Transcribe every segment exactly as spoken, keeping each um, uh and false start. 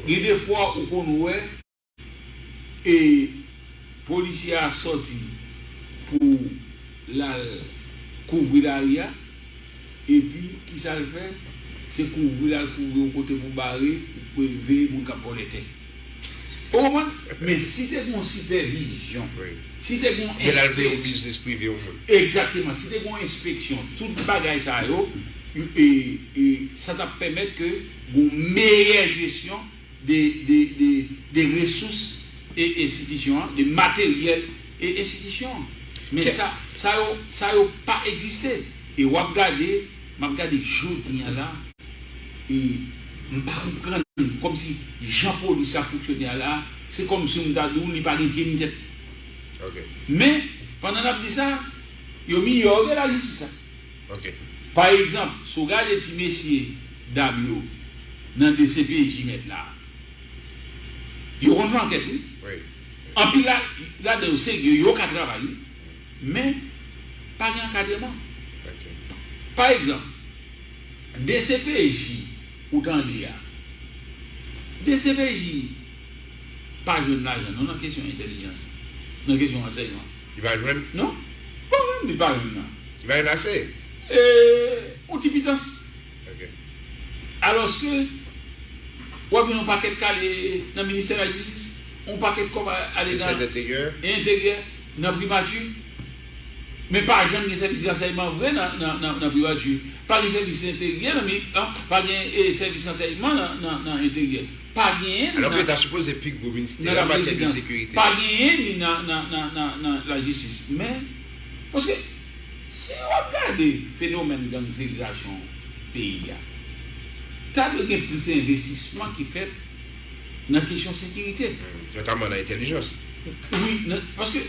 Gen de fwa ou konn wè e polisye a sòti pou l al kouvri lari a, epi kisa l fè? Se kouvri l al kouvri yon kote pou bare, pou veye moun k ap vòlè tè. Ou konprann? Men si te gen yon sipèvizyon, si te gen yon enspeksyon, biznis prive yon moun. Egzakteman. Si te gen yon enspeksyon, tout bagay sa yo, e, e, sa t ap pèmèt ke gen yon meyè jesyon de, de, de, de resous e enstitisyon an, de materyèl e enstitisyon an. Men sa, sa yo, sa yo pa egziste. E w ap gade, m ap gade jodi a la, e m pa konprann, kòmsi jan polis la fonksyone a la, se kòmsi m ta di w li pa gen pye ni tèt. Men, pandan n ap di sa, yo miyò ke lajistis la. Pa egzanp, si w gade ti mesye dam yo nan D C P J mèt la, yo konn fè ankèt, wi. Anpil la, ladan yo serye, yo ka travay, wi. Men, pa gen ankadreman. Pa egzanp, D C P J ou tande a, D C P J pa jwenn lajan non nan kesyon entèlijans, nan kesyon ransèyman. Li pa jwenn? Non. Bon, menm li pa jwenn nan. Li pa jwenn ase? E, yon ti pitans. Alòske, w ap jwenn yon pakèt k ale nan ministè lajistis, yon pakèt kòb ale nan enteryè, nan primati, men pa janm gen sèvis ransèyman vre nan, nan, nan, nan primati. Pa gen sèvis enteryè nan mi-, an, pa gen, e, sèvis ransèyman nan, nan, nan enteryè. Pa genyen li nan, nan laprezidans. Pa genyen li nan, nan, nan, nan, nan lajistis. Men, paske, si w ap gade fenomèn gangsterizasyon peyi a, ta dwe gen plis envestisman ki fèt nan kesyon sekirite. Notaman nan entèlijans. Wi, nan, paske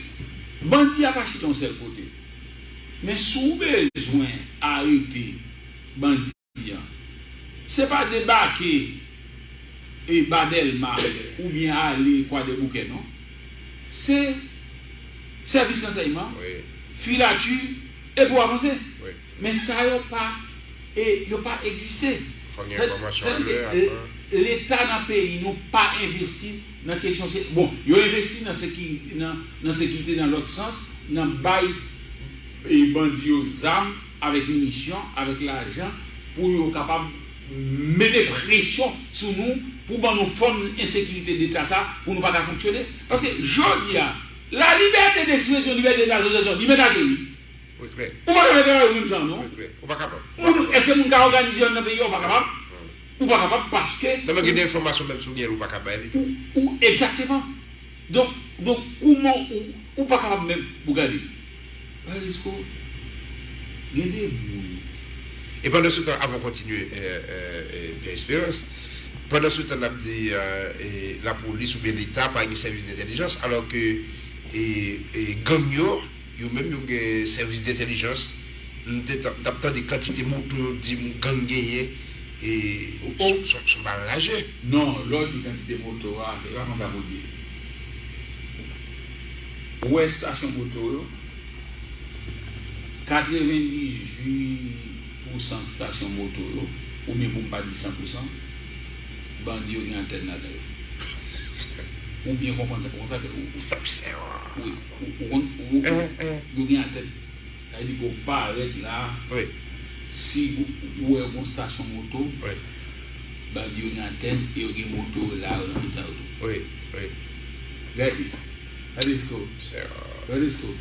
bandi a pa chita yon sèl kote. Men si w bezwen arete bandi an, se pa debake e ba Dèlma oubyen ale Kwadèboukè, non. Se sèvis ransèyman, filati, epi w avanse. Men sa yo pa, e, yo pa egziste. Fò gen enfòmasyon anlè, atan. Leta nan peyi nou pa envesti nan kesyon se, bon, yo envesti nan sekirite, nan, nan sekirite nan lòt sans, nan bay, e, bandi yo zam, avèk minisyon, avèk lajan, pou yo kapab mete presyon sou nou, pou ban nou fòm ensekirite deta sa, pou nou pa ka fonksyone. Paske jodi a, la libète dekspresyon, libète dasosyasyon, li menase, wi. Ou pa ka fè travay ou menm jan, non. Ou pa kapab. Moun, èske moun ka òganize yo nan peyi a? Ou pa kapab. Ou pa kapab paske. Non, men gen de enfòmasyon menm si w gen l, ou pa ka bay li tou. Ou, ou, egzakteman. Donk, donk, kouman ou, ou pa kapab menm pou gade? Gade, Sco, gen de moun. E pandan se tan, avan w kontinye, e, e, e, Pierre Espérance, pandan se tan n ap di, e, e, lapolis oubyen Leta pa gen sèvis dentèlijans, alò ke, e, e, gang yo, yo menm yo gen sèvis dentèlijans. M te t-, t ap tande kantite moto yo di m gang genyen, e, se, se, se yon bagay raje. Non, lè w di kantite moto a, e pa konsa pou di. Ou wè estasyon moto yo, katrevendizuit pousan estasyon moto yo, oubyen pou m pa di san pousan, bandi yo gen antèn ladan yo. Ou byen konprann sa, konsa ke ou, ou, wi, ou, ou konn, ou, ou, yo gen antèn. Sa vle di ke w parèt la, si ou, ou wè yon estasyon moto, bandi yo gen antèn e yo gen moto yo la, yo nan mitan yo tou. Gade, gade Sco, gade Sco.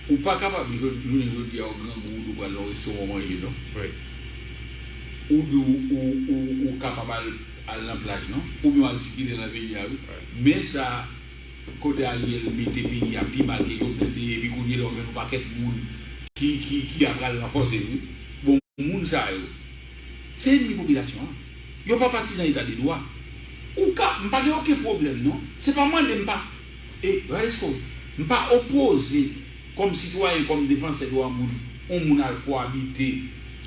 Ou pa kapab, jounen jodi a, ou grangou, ou pral nan restoran manje, non. Ou di ou, ou, ou, ou kapab al, al nan plaj, non. Oubyen w al sikile nan peyi a, wi. Men sa, kote Ariel mete peyi a pi mal ke Jovenel te ye, epi kounye a la w jwenn yon pakèt moun ki, ki, ki apral ranfòse l, wi. Bon, moun sa yo, se ènmi popilasyon an. Yo pa patizan eta de dwa. Ou ka, m pa gen okenn pwoblèm, non. Se pa mande m pa, e, Radesco, m pa opoze kòm sitwayen, kòm defansè dwa moun, yon moun al kowabite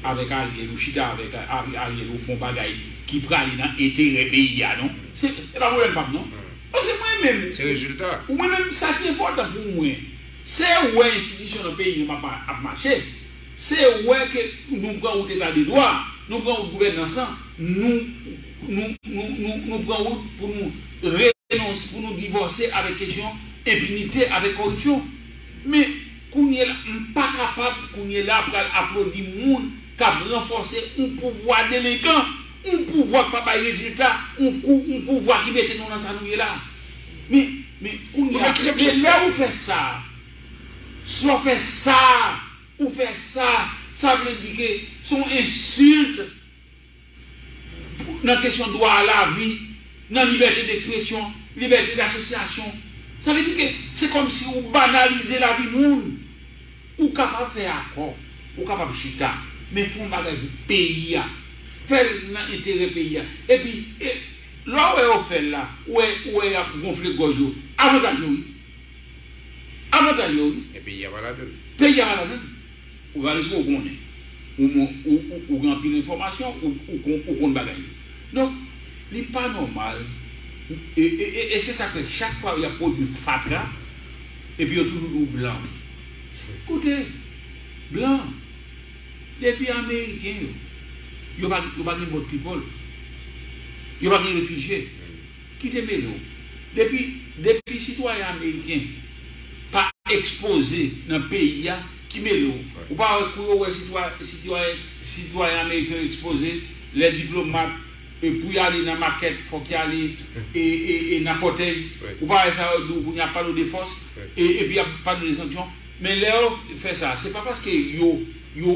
avèk Ariel, ou chita avèk Ari-, Ariel, ou fè yon bagay ki prale nan enterè peyi a, non. Se, se pa pwoblèm pa m, non. Paske mwen menm, se rezilta. Ou mwen menm, sa ki enpòtan pou mwen, se wè enstitisyon nan peyi m ap, ap mache. Se wè ke nou pran wout eta de dwa, nou pran wout gouvènans lan, nou nou, nou, nou, nou pran wout pou nou renonse, pou nou divòse avèk kesyon enpinite, avèk kòripsyon. Men, kounye la, m pa kapab, kounye la, pral aplodi moun k ap ranfòse yon pouvwa delenkan, yon pouvwa k pa bay rezilta, yon kou, yon pouvwa ki mete nou nan sa nou ye la. Men, men, kounye a, men lè ou fè sa, si w fè sa, ou fè sa, sa vle di ke se yon ensilt nan kesyon dwa a lavi, nan libète dekspresyon, libète dasosyasyon. Sa vle di ke se kòmsi ou banalize lavi moun. Ou kapab fè akò, ou kapab chita, men fè yon bagay pou peyi a. Fè l nan enterè peyi a. Epi, e, lè w wè yo fè l la, ou wè, ou wè y ap gonfle gòj yo. Avantaj yo, wi. Avantaj yo, wi. E peyi a pa ladan l. Peyi a pa ladan l. Ou pa riske ou konnen. Ou, ou, ou, ou gen anpil enfòmasyon, ou, ou, kon- ou konn bagay yo. Donk, li pa nòmal. E, e, e, e se sa k fè chak fwa y ap pwodui fatra, epi yo toujou di w blan. Koute, blan, depi ameriken yo, yo pa, yo pa gen boat people. Yo pa gen refijye. Kite mele w. Depi, depi sitwayen ameriken pa ekspoze nan peyi a, ki mele w. Ou pa wè kou yo wè sitwa- sitwayen, sitwayen ameriken yo ekspoze, lè diplomat, e pou y ale nan makèt, fòk y ale e, e, e nan kòtèj. Ou pa wè sa yo di w kounye a, pale w de fòs, e, epi y ap pale w de sanksyon. Men lè yo fè sa, se pa paske yo, yo,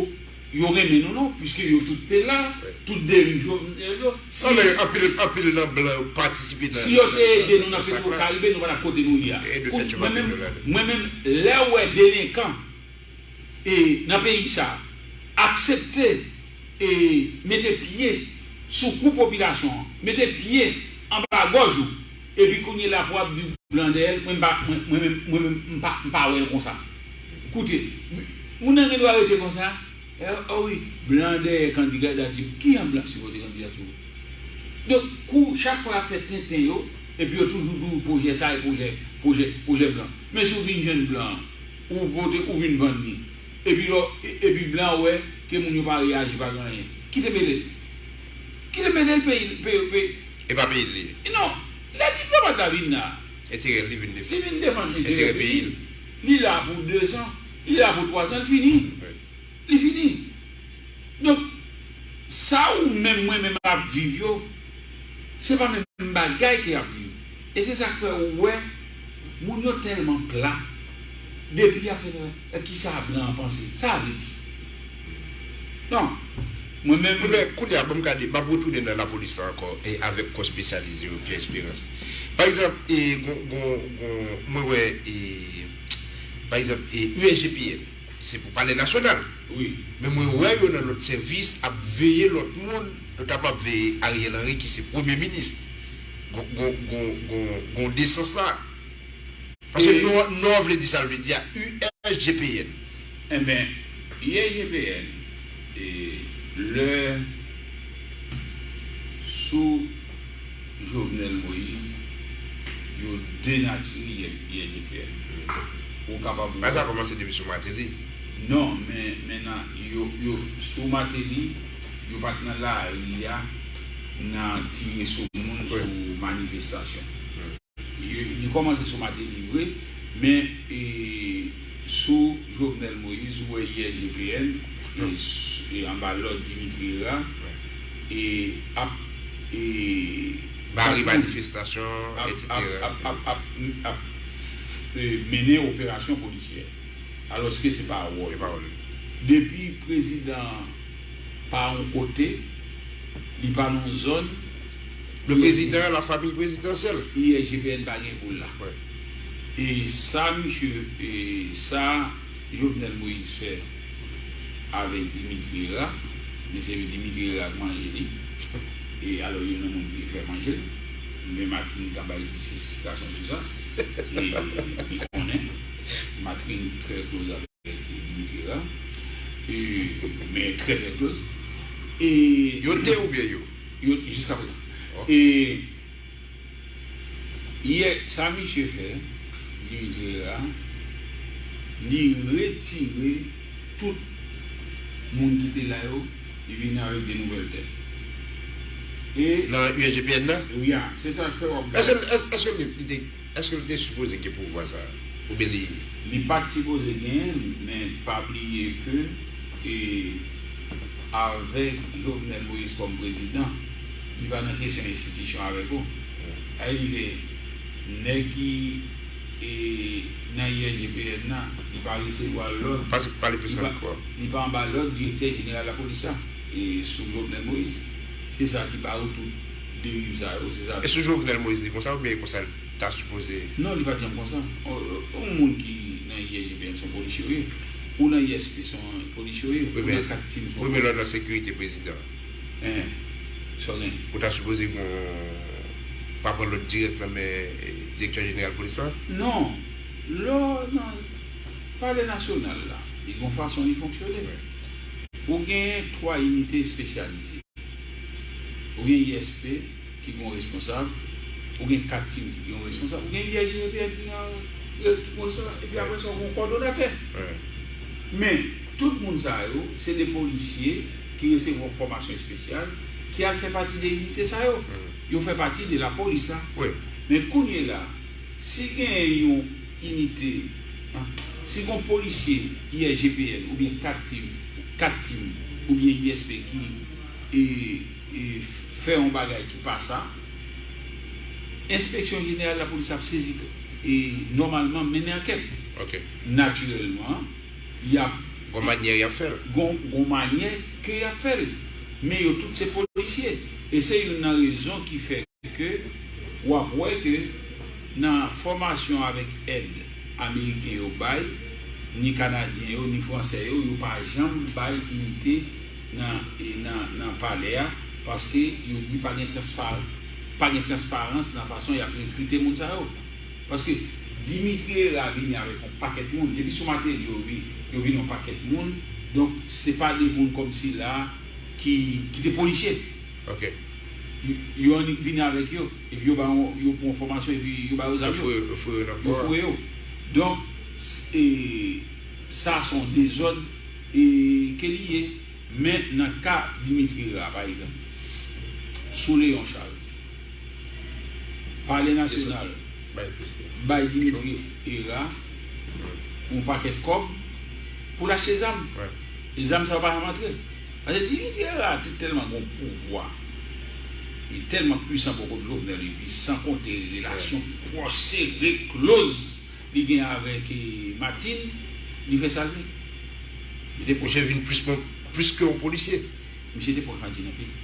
yo renmen nou non, piske yo tout te la, tout deriv Jovenel yo. Si, Non, men anpil, anpil nan blan yo patisipe nan, si yo te nan, ede nan, nou nan nan sa k la. Petwokaribe, nou pa t ap kote nou ye a. E de Kou- fèt, yo pa Mwen menm, mete yo ladan. Mwen menm, lè w wè delenkan e nan peyi sa a aksepte e mete pye sou kou popilasyon an, mete pye anba gòj ou, epi kounye la pou ap di blan dèyè l, mwen m pa, mwen, mwen menm, mwen menm, m pa, m pa wè l konsa. Koute, moun nan gen dwa rete konsa, e, o wi, blan dèyè kandidati m, ki jan blan ap sipòte kandidati w? Donk, kou, chak fwa y ap fè tenten yo, epi yo toujou di w pwojè sa e pwojè, pwojè, pwojè blan. Men si w vin jwenn blan an, ou vote, ou vin vann li. Epi lò, e- epi blan wè ke moun yo pa reyaji, pa gen anyen. Kite mele l. Kite mele l, peyi, peyi, peyi. E pa peyi l li ye. Non, lè diplomat la vin la, Enterè l, li vin defann. Li vin defann enterè Enterè peyi peyi l. Li la pou dezan, li la pou twazan, l fini. Wi. Li fini. Donk, sa ou menm, mwen menm ap viv yo, se pa menm bagay ke y ap viv. E se sa k fè ou wè moun yo tèlman pla, depi y ap fè, e, kisa blan an panse? Sa vle di? Non. Mwen menm. Wi, men kounye a, ban m gade, m ap retounen nan lapolis la ankò, e avèk kò espesyalize yo, Pierre Espérance. Pa egzanp, e, gon, gon, gon, mwen wè, e, pa egzanp, e, U S G P N, se pou Palè Nasyonal. Wi. Men mwen wè yo nan lòt sèvis ap veye lòt moun, notamman ap veye Ariel Henry ki se premye minis. Gon, gon, gon, gon, gon desans la. Paske E non, non an vle di sa l vle di a, U S G P N. Enben, U S G P N, e, lè sou Jovenel Moïse, yo denatire U S G P N. Ou kapab wè. Bagay sa kòmanse depi sou Martelly. Non, men, men nan, yo, yo, sou Martelly, yo pa t nan lari a, nan tire sou moun, wi, sou manifestasyon. Wi. Yo, li kòmanse sou Martelly vre, men, e, sou Jovenel Moïse, ou wè U S G P N, e, s- e anba lòd Dimitri Herard, e ap, e, bare ap, manifestasyon, ap, etsetera. Ap, ap, ap, ap, ap, e, mennen operasyon polisyè. Alòske se pa wòl. Se pa wòl li. Depi prezidan an pa yon kote, li pa nan yon zòn, le président, la famille présidentielle, I S G P N pa gen pou l la. Wi. E sa, misye, e sa Jovenel Moïse fè avèk Dimitri Herard, men se Dimitri Herard k manje li. E alò, youn nan moun ki fè manje l. Men Martine ka bay plis esplikasyon sou sa. E li konnen. Martine trè close avèk Dimitri Herard. E, men trè, trè close. E yo te oubyen yo? Yo, jiska prezan. Ok. E yè, sa misye fè, Dimitri Herard, li retire tout moun ki te la yo, li vin avèk de nouvèl tèt. E nan U S G P N nan? Wi, a, se sa k fè w ap gade. Èske, èske, èske li te, èske li te sipoze gen pouvwa sa a? Oubyen li. Li pa t sipoze genyen l, men pa bliye ke, e, avèk Jovenel Moïse kòm prezidan, li pa nan kesyon enstitisyon avèk ou. Sa vle di ke nèg ki, e, nan U S G P N nan, li pa resevwa lòd. Pase, pale plis nan mikwo a. Li pa anba lòd direktè jeneral lapolis la, e, sou Jovenel Moïse. Se sa ki ba yo tout deriv sa yo, se sa. E sou Jovenel Moïse li konsa oubyen e konsa l ta sipoze? Non, li pa t janm konsa. On, on moun ki nan U S G P N se yon polisye w ye. Ou nan U S P se yon polisye w ye. Ou nan kat tim se yon. Wi, men lè w nan sekirite prezidan. Hein. Sa w gen? Ou ta sipoze gen yon, pa pran lòd dirèk nan men, eh, direktè jeneral polis la? Non. Lè w nan palè nasyonal la, li gen yon fason li fonksyone. Wi. Ou gen twa inite espesyalize. Ou gen U S P ki gen yon responsab, ou gen kat tim ki gen yon responsab, ou gen U S G P N ki gen, eh, ki gen yon responsab, epi apre sa, ou gen yon kòdonatè. Wi. Men, tout moun sa yo, se de polisye ki resevwa fòmasyon espesyal, ki al fè pati de inite sa yo. Wi. Yo fè pati de lapolis la. Wi. Men kounye la, si gen yon inite, an, si gen yon polisye U S G P N oubyen kat tim, kat tim, oubyen U S P ki, e, e, fè yon bagay ki pa sa, Enspeksyon Jeneral Lapolis ap sezi, e, nòmalman mennen ankèt. Ok. Natirèlman, y ap. Gon manyè y ap fè l. Gon, gon manyè ke y ap fè l. Men yo tout se polisye. E se youn nan rezon ki fè ke w ap wè ke nan fòmasyon avèk èd ameriken yo bay, ni kanadyen yo, ni fransè yo, yo pa janm bay inite nan, e nan, nan palè a, paske yo di pa gen transpa-, pa gen transparans nan fason y ap rekrite moun sa yo. Paske Dimitri Herard vini avèk yon pakèt moun, depi sou Martelly yo vi-, yo vin yon pakèt moun, donk se pa de moun kòmsi la ki, ki te polisye. Ok. Yo, yo annik vini avèk yo, epi yo ba yo, yo pran fòmasyon, epi yo ba yo zam yo. Yo foure, yo foure yo nan kò a. Yo foure yo. Donk, s-, e, sa se yon dezòd, e, ke li ye. Men nan ka Dimitri Herard, pa egzanp, sou Léon Charles, Palè Nasyonal bay Dimitri Herard yon pakèt kòb pou l achte zam. E zam sa yo pa janm antre. Paske Dimitri Herard te tèlman gen yon pouvwa, li tèlman pwisan bò kot Jovenel, epi san konte relasyon pwòch, sere, close li gen avèk, e, Martine, li fè sa l vle. Li te pwòch. Misye vin plis, plis ke yon polisye. Misye te pwòch Martine anpil.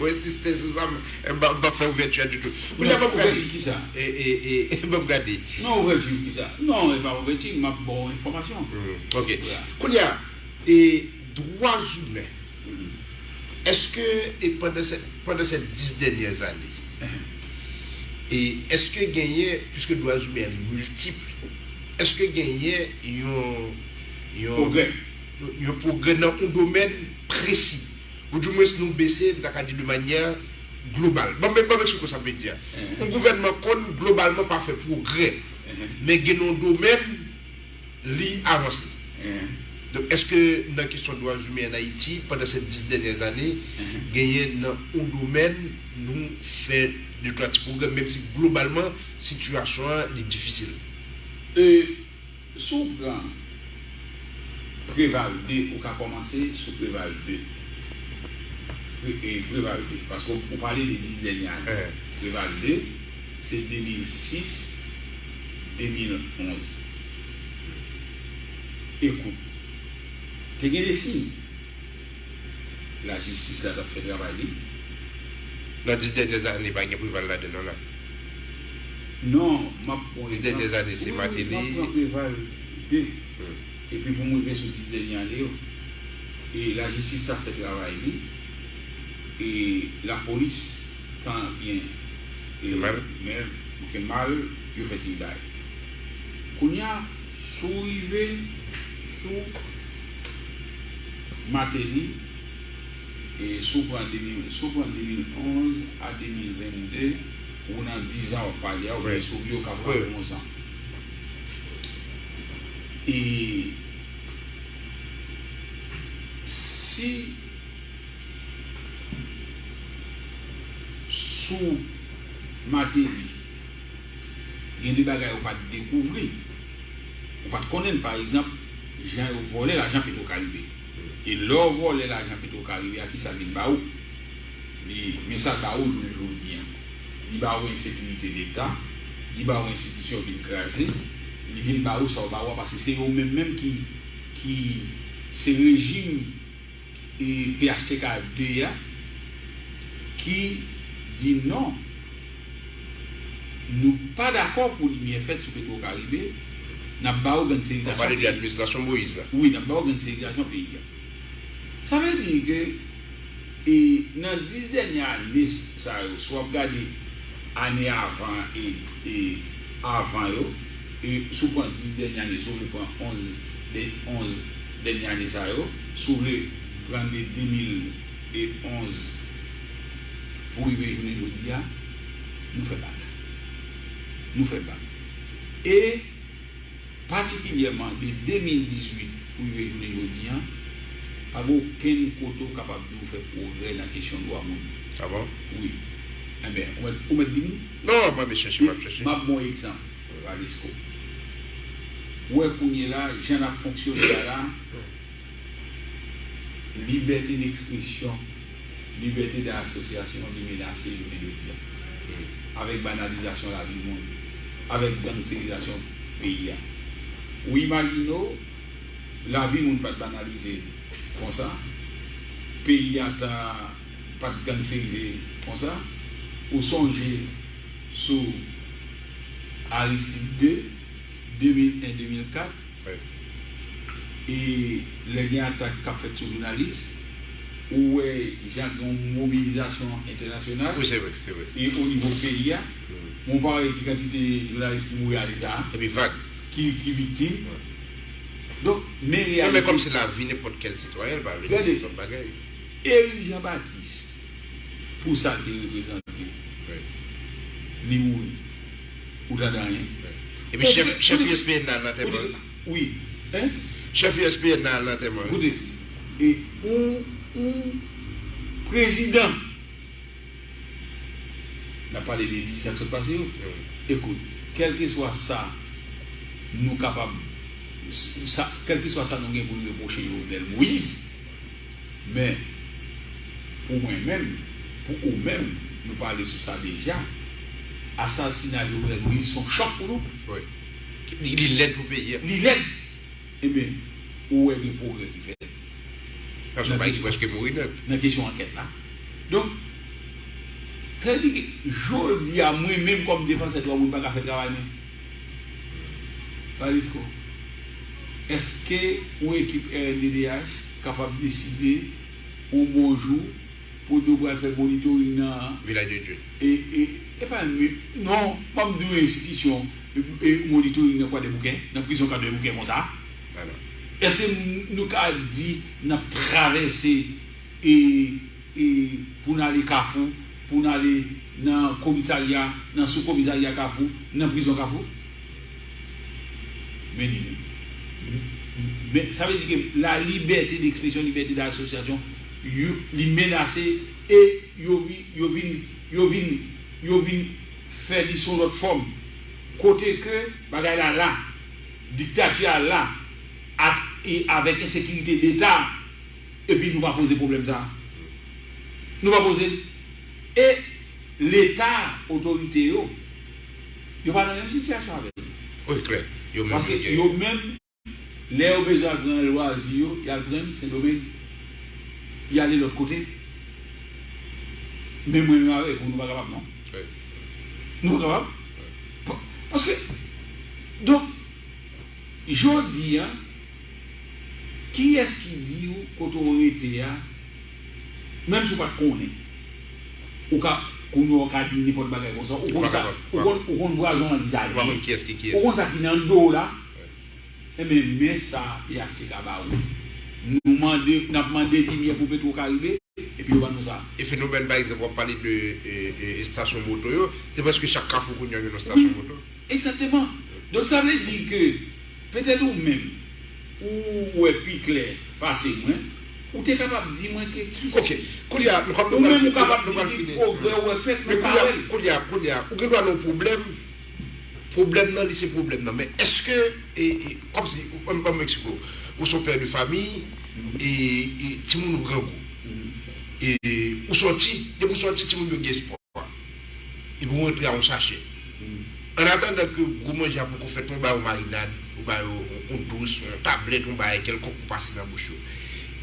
Ou ensiste sou sa, m, m pa, m pa fè ouvèti a ditou. Kounye a, ban m gade. Ouvèti kisa? E, e, e, ban m gade. Non, ouvèti kisa? Non, e pa ouvèti, m ap ba w enfòmasyon. Hmm, ok. Voilà. Kounye a, e, dwa imen. Mhm. Èske, e, pandan sèt, pandan sèt dis dènyè ane, mhm, e, èske genyen, piske dwa imen an li miltip, èske genyen yon, yon, pwogrè, yon, yon pwogrè nan yon domèn presi? Ou dimwens nou bese, m ta ka di de manyè global. Ban m, ban m eksplike w sa m vle di a. Mhm. Yon gouvènman konn globalman pa fè pwogrè, mhm, men gen yon domèn li avanse. Mhm. Donk, èske nan kesyon dwa imen ann Ayiti, pandan sèt dis dènyè ane, mhm, genyen nan yon domèn nou fè de twa ti pwogrè, menm si globalman sitiyasyon an li difisil? E, si w pran Preval de, ou ka kòmanse sou Preval de. Pre-, e, Preval de, paske w, ou pale de dis dènyè ane. Eh. Preval de, se de mil sis, de mil onz. Ekout, te gen de siy. Lajistis la t ap fè travay li. Nan dis dènyè ane, pa gen Preval ladan l non la. Non, m ap pran egzanp. Dis dènyè ane, se Martelly. Wi, m ap pran Preval de. Hmm. Epi pou m rive sou dis dènyè ane yo. E lajistis t ap fè travay li. E lapolis, tan byen, e, fè mal. Men, bouke mal, yo fè ti bay. Kounye a, si w rive sou Martelly, e si w pran de mil, si w pran de mil onz a de mil vennde, ou nan dizan w ap pale a, oubyen si w vle, w ka pran onz an. E si Martelly, gen de bagay ou pa t dekouvri, ou pa t konnen l, pa egzanp, jan yo vòlè lajan Petwokaribe. E lè w vòlè lajan Petwokaribe a, kisa l vin ba ou? Li, men sa l ba ou jounen jodi a. Li ba ou ensekirite Leta, li ba ou enstitisyon vin kraze, li vin ba ou sa w ba ou a, paske se yo menm menm ki, ki se rejim e P H T K de a ki di non, nou pa dakò pou limyè fèt sou Petwokaribe, n ap ba ou gangsterizasyon peyi a. Wi, n ap ba ou gangsterizasyon peyi a. Sa vle di ke e nan dis dènye ane sa yo, si w ap gade ane avan e, e avan yo, e si w pran dis dènye ane, si w vle pran onz dè, onz dènye ane sa yo, si w vle pran de de mil e onz pou rive jounen jodi a, nou fè bak. Nou fè bak. E patikilyèman de de mil dizuit pou rive jounen jodi a, pa gen okenn kote w kapab di w fè pwogrè nan kesyon dwa moun. A bon? Wi. Enben, ou mèt, ou mèt di m li? Non, mwen, m chèche, m ap chèche. M ap ba w egzanp, Valesko. Ou wè kounye la, jan n ap fonksyone a la, libète dekspresyon, libète dasosyasyon, li menase jounen jodi a. Avèk banalizasyon lavi moun, avèk gangsterizasyon peyi a. Ou imajine w, lavi moun pa t banalize konsa, peyi a ta pa t gangsterize konsa, ou sonje sou Aristide de, de mil en, de mil kat, e lè gen atak k ap fèt sou jounalis, ou wè jan gen yon mobilizasyon entènasyonal e o nivo peyi a, men w pa wè ki kantite jounalis ki mouri ale sa a, ki, ki viktim. Donk, men reyalite. Men kòm se lavi nenpòt kèl sitwayen, l pa vle di nenpòt bagay. Eric Jean Baptiste, pou sa l te reprezante, li mouri. Ou tande anyen? Epi chèf, chèf U S P N nan lantèman. Wi. Hein? Chèf U S P N nan lantèman. Koute, e yon, yon prezidan, n ap pale de dizèt sot pase yo. Ekout, kèlkeswa sa nou kapab, sa, kèlkeswa sa nou gen pou n repwoche Jovenel Moïse, men, pou mwen menm, pou ou menm, nou pale sou sa deja, asasina Jovenel Moïse se yon chòk pou nou. Wi. Li, li lèd pou peyi a. Li lèd. Ebyen, ou wè gen pwogrè ki fèt. Nan kesyon ankèt la. Donk, sa vle di ke jodi a, mwen menm kòm defansè dwa moun pa ka fè travay mwen. Valesko, èske yon ekip R N D D H kapab deside yon bon jou pou di w pral fè monitoring nan Vilaj de Dye? E, e, e pa menm, non, m ap di w enstitisyon, e, e monitoring nan Kwadèboukè, nan prizon Kwadèboukè konsa? Èske n, nou ka di n ap travèse e, e pou n ale Kafou, pou n ale nan komisarya, nan sou komisarya Kafou, nan prizon Kafou? Men li, men sa vle di ke la libète dekspresyon, libète dasosyasyon, yo, li menase e yo vi-, yo vin, yo vin, yo vin fè li sou lòt fòm. Kote ke bagay la la, diktati a la, ak, e avèk ensekirite Leta, epi nou pa poze pwoblèm sa a. Nou pa poze l. E Leta, otorite yo, yo pa nan menm sitiyasyon avèk nou. Wi, klè. Yo menm. Paske yo menm, lè yo bezwen al pran lwazi yo, y al pran Sendomeng, y ale lòt kote. Men mwen menm avèk ou, nou pa kapab, non. Nou pa kapab. Pa-, paske, donk, jodi a, kiyès ki di w kote w rete a, menm si w pa t konnen, ou ka, kounye a w ka di nenpòt bagay konsa, ou konn sa, ou konn, ou konn pwazon an ki sa ye, ou konn sa ki nan do w la, enben, men sa P H T K ba ou. Nou mande, n ap mande limyè pou Petwokaribe, epi yo ban nou sa. E fenomèn, pa egzanp, w ap pale de, e, e, estasyon moto yo, se prèske chak kafou kounye a gen yon estasyon moto. Egzakteman. Donk, sa vle di ke, petèt ou menm, ou wè pi klè pase mwen, Ou te kapab di mwen ke ki... Ok, kounye a, nou, kòm nou pral fini, nou pral fini. Ou menm ou kapab di ki pwogrè ou wè fèt, men pa wè l. Men kounye a, kounye a, kounye a, ou gen dwa nan yon pwoblèm. Pwoblèm nan, li se pwoblèm nan. Men èske, e, e, kòmsi, ban m, ban m eksplike w. Ou se yon pè de fanmi, e, e timoun ou grangou. E ou sòti, depi ou sòti, timoun yo gen espwa. Epi ou rantre a yon sachè. Annatandan ke gwo manje a poko fèt, ou ba yo marinad, ou ba yo yon, yon dous, yon tablèt, yon bagay kèlkonk pou pase nan bouch yo.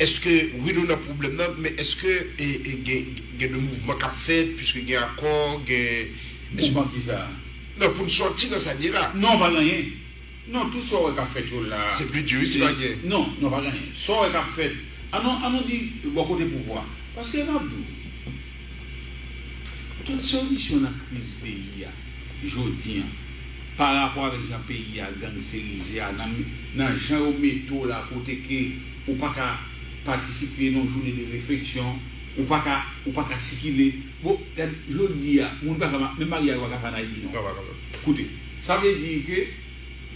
Èske, wi, nou nan pwoblèm nan, men èske, e, e, gen, gen de mouvman k ap fèt, piske gen akò, gen... Mouvman kisa? Non, pou n sòti nan sa n ye la. Non, pa gen anyen. Non, tout sa w wè k ap fèt yo la. Se pli di, wi, si pa gen. Non, non, pa gen anyen. Sa w wè k ap fèt, ann nou, ann nou di bò kote pouvwa. Paske m ap di w, tout solisyon nan kriz peyi a, jodi a, pa rapò avèk jan peyi a gangsterize a, nan, nan jan yo mete w la, kote ke ou pa ka patisipe nan jounen de refleksyon, ou pa ka, ou pa ka sikile. Bon, gade, jodi a, moun pa ka ma-, menm maryaj ou pa ka fè ann Ayiti, non. Non, pa ka fè. Koute, sa vle di ke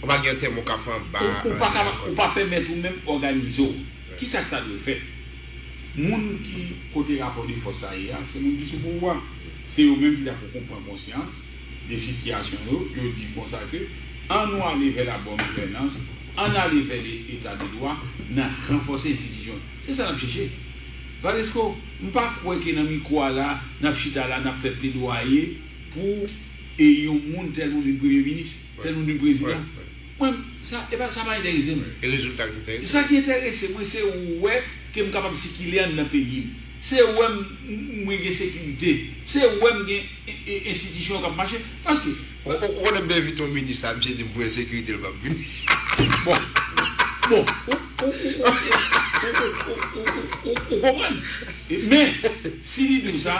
ou pa gen antèman ou ka fè anba, ou, ou pa ka, ou pa pèmèt ou menm òganize w. Kisa k ta dwe fèt? Moun ki kote rapò de fòs sa ye a, se moun ki sou pouvwa. Se yo menm ki ta poko pran konsyans de sitiyasyon yo, yo di konsa ke ann nou ale vè la bonne gouvènance, ann ale vè le, eta de dwa, n a ranfòse enstitisyon. Se sa n ap chèche. Valesko, m pa kwè ke nan mikwo a la, n ap chita la, n ap fè pledwaye pou, e, yon moun, tèl moun vin premye minis, tèl moun vin prezidan. Mwen, sa, e pa, sa pa enterese m. E rezilta ki enterese. Sa ki enterese mwen, se wè ke m kapab sikile anndan peyi m. Se wè m, m, mwen gen sekirite. Se wè m gen, e, e, enstitisyon k ap mache. Paske... Ou, ou, ou konnen m te envite yon minis la, misye di m pou ensekirite l p ap vini. Bon. Bon. Ou, ou, ou, ou konprann? Men, si li di w sa,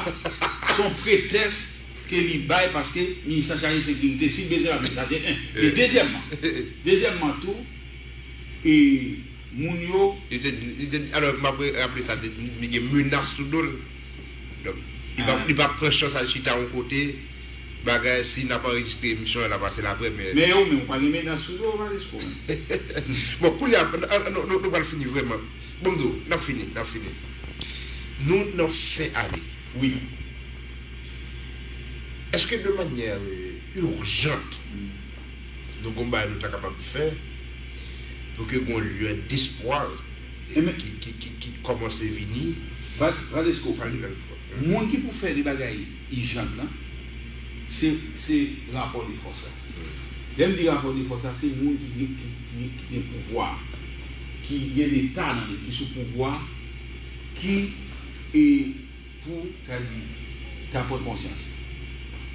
se yon pretèks ke li bay paske minis la chaje sekirite. Si l bezwen l ap vin, sa se en. Men dezyèmman, dezyèmman tou, e, moun yo... Li se, li se, alò, m ap raple sa, li, li gen menas sou do l. Donk, li pa, li pa pran chans al chita yon kote, bagay, si n ap anrejistre emisyon an, n a pase l apre, men... Men yo menm, ou pa gen menas sou do w, Valesko? Bon, kounye a, n, n, nou, nou, nou pral fini vrèman. Bon, m di w, n ap fini, n ap fini. Nou nan fen ane. Wi. Èske de manyè, e, ijans, nou gon bagay nou ta kapab fè pou ke gon luè despwa, e, ki, ki, ki, ki kòmanse vini? Valesko, moun ki pou fè de bagay ijans lan, se, se rapò de fòs la. Lè m di rapò de fòs la, se moun ki gen, ki, ki, ki gen pouvwa, ki gen leta nan men, ki sou pouvwa, ki, e, pou, ta di, ta pran konsyans.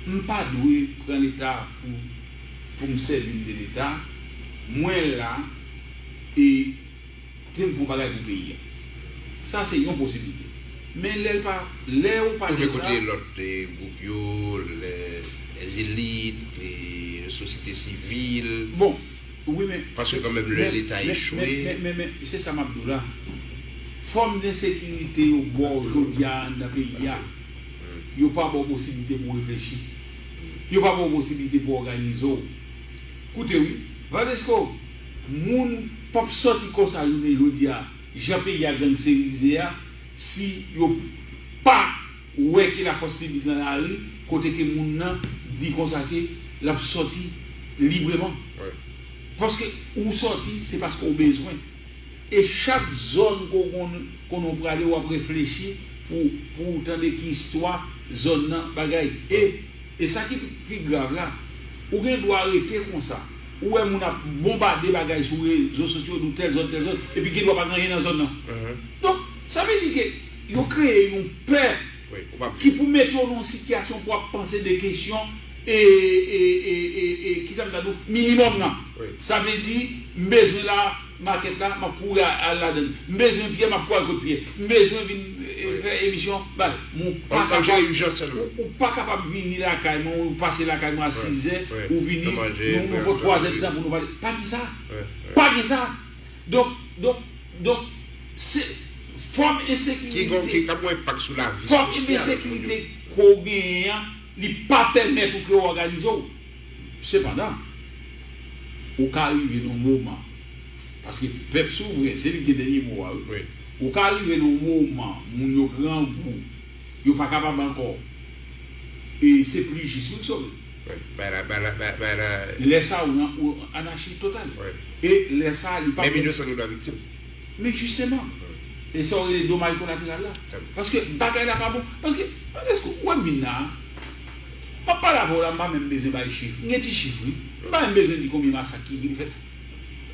M pa dwe pran leta pou, pou m sèvi m de leta. Mwen la, e, pou m fè yon bagay pou peyi a. Sa se yon posiblite. Men lè l pa, lè ou pa gen sa... Ou gen kote lòt, e, gwoup yo, lè, lèzelit, e, sosyete sivil. Bon, wi, men... Paske kanmenm, lè Leta echwe. Men, men, men, men, se sa m ap di w la. Fòm de ensekirite yo ba w jodi a anndan peyi a, yo pa ba w posiblite pou w reflechi. Yo pa ba w posiblite pou w òganize w. Koute wi, Valesko, moun p ap sòti konsa jounen jodi a, jan peyi a gangsterize a, si yo pa wè ke lafòs piblik nan lari, kote ke moun nan di konsa ke l ap sòti libreman. Paske ou sòti, se paske w bezwen. E chak zòn ke w konn, konnen w prale, w ap reflechi pou, pou w tande ki istwa zòn nan, bagay. E, e sa ki pi grav la, ou gen dwa rete konsa. Ou wè moun ap bonbade bagay sou rezo sosyo, di w tèl zòn, tèl zòn, epi gen dwa pa gen anyen nan zòn nan. Donk, sa vle di ke yo kreye yon pè ki pou mete w nan yon sitiyasyon pou w ap panse de kesyon, e, e, e, e, e, kisa m ta di w, minimòm nan. Sa vle di, m bezwen la, makèt la, m ap kouri al ladan l. M bezwen pyè, m ap kouri al kot pyè. M bezwen vin, e, fè emisyon, bay. Men w pa kapab, ou, ou pa kapab vini lakay mwen, ou pase lakay mwen a sizè, ou vini, nou, nou fè twazè de tan pou nou pale. Pa gen sa. Pa gen sa. Donk, donk, donk, se fòm ensekirite, fòm ensekirite ke w genyen an, li pa pèmèt ou ke w òganize w. Sepandan, ou ka rive nan yon moman, paske pèp souvren, se li ki gen dènye mo a, wi. Ou ka rive nan yon moman, moun yo grangou, yo pa kapab ankò. E se pli jis wi k sove. Wi, bay la, bay la, bay, bay la. Lè sa ou nan ou anachi total. Wi. E lè sa li pa. Menm inosan yo dwe viktim. Men jisteman. Wi. E sa w rele domaj kolateral la. Paske bagay la pa bon. Paske, paske ou wè m vin la a, m ap pale avè w la, m pa menm bezwen bay chif. M gen ti chif wi. M pa menm bezwen di konbyen masak ki fèt.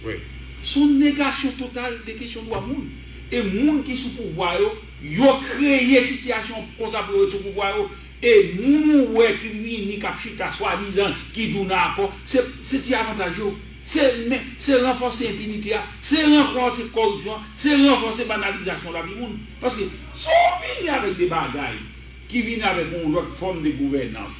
Wi. Se yon negasyon total de kesyon dwa moun. E moun ki sou pouvwa yo, yo kreye sitiyasyon konsa pou yo ret sou pouvwa yo. E moun ou wè ki vini, k ap chita, swadizan, ki di w nan akò, se, se ti avantaj yo. Se, men, se ranfòse enpinite a, se ranfòse kòripsyon an, se ranfòse banalizasyon lavi moun. Paske, si w vini avèk de bagay ki vin avèk yon lòt fòm de gouvènans,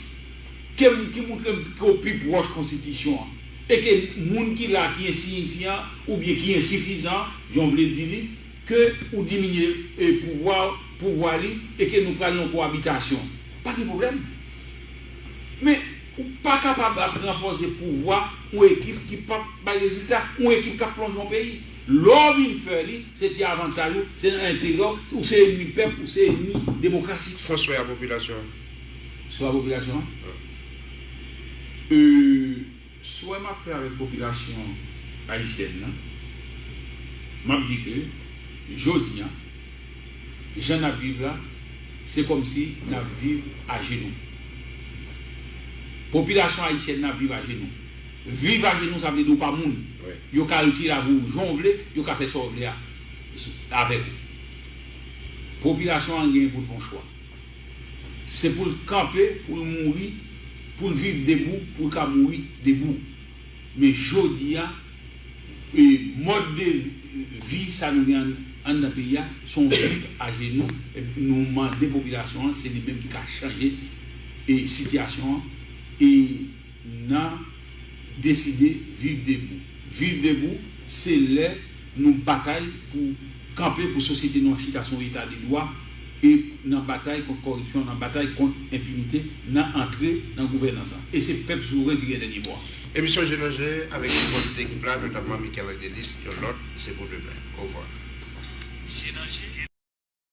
ke, ki moutre ke w pi pwòch konstitisyon an, e ke moun ki la ki ensiyifyan oubyen ki ensifizan, jan w vle di li, ke ou diminye e, pouvwa, pouvwa li, e ke nou pral nan kowabitasyon. Pa gen pwoblèm. Men, ou pa kapab ap ranfòse pouvwa yon ekip ki p ap bay rezilta, yon ekip k ap plonje yon peyi. Lè w vin fè li, se ti avantaj ou, se nan enterè w, ou se ènmi pèp, ou se ènmi demokrasi. Fòs wè a popilasyon an. Sou a popilasyon an? Wi. Euh, Swè m ap fè avèk popilasyon ayisyèn nan, m ap di ke, jodi a, jan n ap viv la, se kòmsi n ap viv ajenou. Popilasyon ayisyèn nan ap viv ajenou. Viv ajenou, sa vle di w pa moun. Wi. Yo ka retire lavi w jan w vle, yo ka fè sa w vle a, avèk ou. Popilasyon an gen pou l fè yon chwa. Se pou l kanpe, pou l mouri, pou l viv debou, pou l ka mouri debou. Men jodi a, e, mòd de vi sa nou gen ann-, anndan peyi a, se yon viv ajenou. E nou mande popilasyon an, se li menm ki ka chanje, e, sitiyasyon an. E nan deside viv debou. Viv debou, se lè nou batay pou kanpe pou sosyete nou an chita sou yon eta de dwa e nan batay kont kòripsyon, nan batay kont enpinite, nan antre nan gouvènans lan. E se pèp souvren ki gen dènye mo a. Emisyon Je nan Je avèk sipò tout ekip la, notamman Michael Angelis, yon lòt, se pou demen. Ovwa.